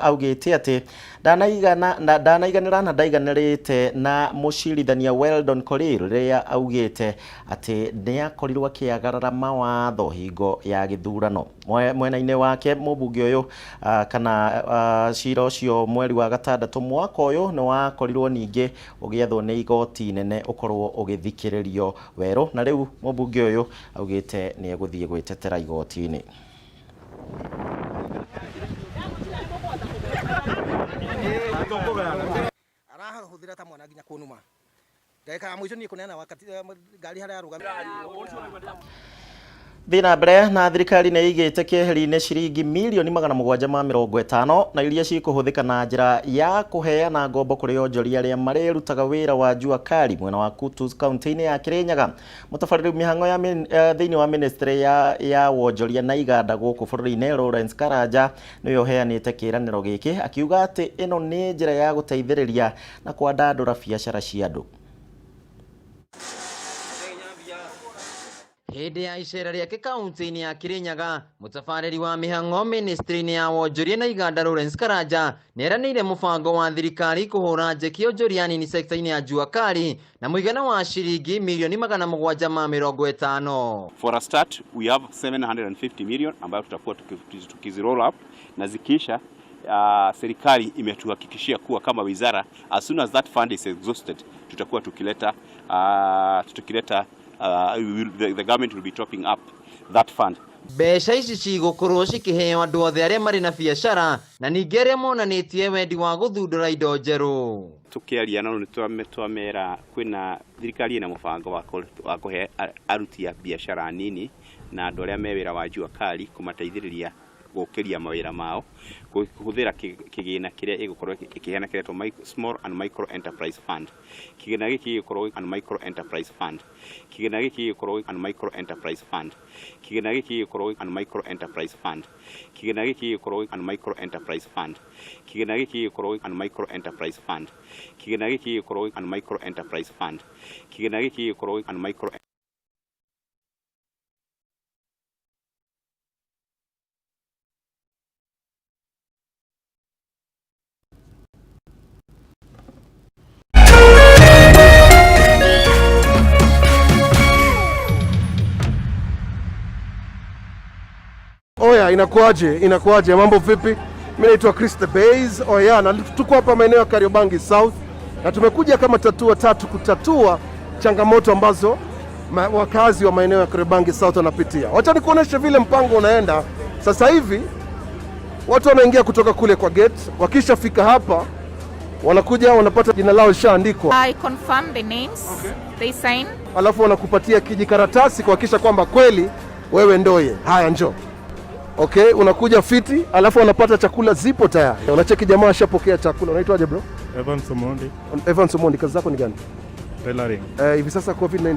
Augĩte atĩ ndanaiganĩra na ndaiganĩrĩte na mũcirithania Weldon Korir rĩrĩa augĩte atĩ nĩakorirwo akĩagarara mawatho hingo ya gĩthurano. Mwena-inĩ wake mũmbunge ũyũ kana cira ũcio mweri wa gatandatũ mwaka ũyũ nĩ wakorirwo ningĩ ũgĩethwo nĩ igoti inene ũkorwo ũgĩthikĩrĩrio werũ, na rĩu mũmbunge ũyũ augĩte nĩ egũthiĩ gwĩtetera igoti-inĩ. Arahũthĩra ta mwana nginya kũnuma ndagĩka ya mũico niĩ kũneana wakati ngari harĩa arũgamĩte. Thiĩ na mbere na thirikari nĩ ĩigĩte keheri-inĩ ciringi mirioni 750 na iria cikũhũthĩka na njĩra ya kũheana ngombo kũrĩ onjoria arĩa marĩrutaga wĩra wa jua kali mwena wa Kutus kaunti-inĩ ya Kirinyaga. Mũtabarĩri mĩhang'o ya thĩinĩ wa ministry ya wonjoria na iganda gũkũ bũrũri-inĩ Lawrence Karanja nĩwe ũheanĩte kĩĩranĩro gĩkĩ, akiuga atĩ ĩno nĩ njĩra ya gũteithĩrĩria na kwandandũra biacara cia andũ. Hĩndĩ ya icera rĩake kaunti-inĩ ya Kirinyaga, mũtabarĩri wa mĩhang'o ministry-inĩ ya wonjoria na iganda Lawrence Karanja nĩeranĩire mũbango wa thirikari kũhũra njeki onjoria nini sekta-inĩ ya jua kali na mũigana wa ciringi mirioni 750. For a start, we have 750 million ambayo tutakuwa tukizi roll up na zikiisha, serikali imetuhakikishia kuwa kama wizara, as soon as that fund is exhausted, tutakuwa tukileta the government will be topping up that fund. Mbeca ici cigũkorwo cikĩheo andũ othe arĩa marĩ na biacara na ningĩ arĩa monanĩtie wendi wa gũthundũra indo njerũ. Tukiaria nao nĩ twamera kwĩna thirikari ĩna mũbango wa kũhe aruti a biacara nini na andũ arĩa me wĩra wa jua kali kũmateithĩrĩria gũkĩria mawĩra mao kũhũthĩra kĩgĩna kĩrĩa ĩgũkorwo ĩkĩheana kĩretwo Small and Micro Enterprise Fund. Kĩgĩna gĩkĩ gĩgũkorwo and Micro Enterprise Fund. Kĩgĩna gĩkĩ gĩgũkorwo and Micro Enterprise Fund. Kĩgĩna gĩkĩ gĩgũkorwo and Micro Enterprise Fund. Kĩgĩna gĩkĩ gĩgũkorwo and Micro Enterprise Fund. Kĩgĩna gĩkĩ gĩgũkorwo and Micro Enterprise Fund. Kĩgĩna gĩkĩ gĩgũkorwo and Micro Enterprise Fund. Kĩgĩna gĩkĩ gĩgũkorwo and Micro. Oya, inakuaje? Inakuaje? Mambo vipi? Mimi naitwa Chris the Base. Oya, na tuko hapa maeneo ya Kariobangi South na tumekuja kama Tatua Tatu kutatua changamoto ambazo wakazi wa maeneo ya Kariobangi South wanapitia. Wacha nikuoneshe vile mpango unaenda. Sasa hivi watu wanaingia kutoka kule kwa gate, wakishafika hapa wanakuja wanapata jina lao lishaandikwa. I confirm the names. Okay. They sign. Alafu wanakupatia kijikaratasi kuhakikisha kwamba kweli wewe ndoye. Haya, njoo. Okay, unakuja fiti, alafu wanapata chakula zipo tayari. Unacheki jamaa ashapokea chakula. Unaitwaje bro? Evans Omondi. Evans Omondi, kazi zako ni gani? Tailoring. Hivi sasa COVID-19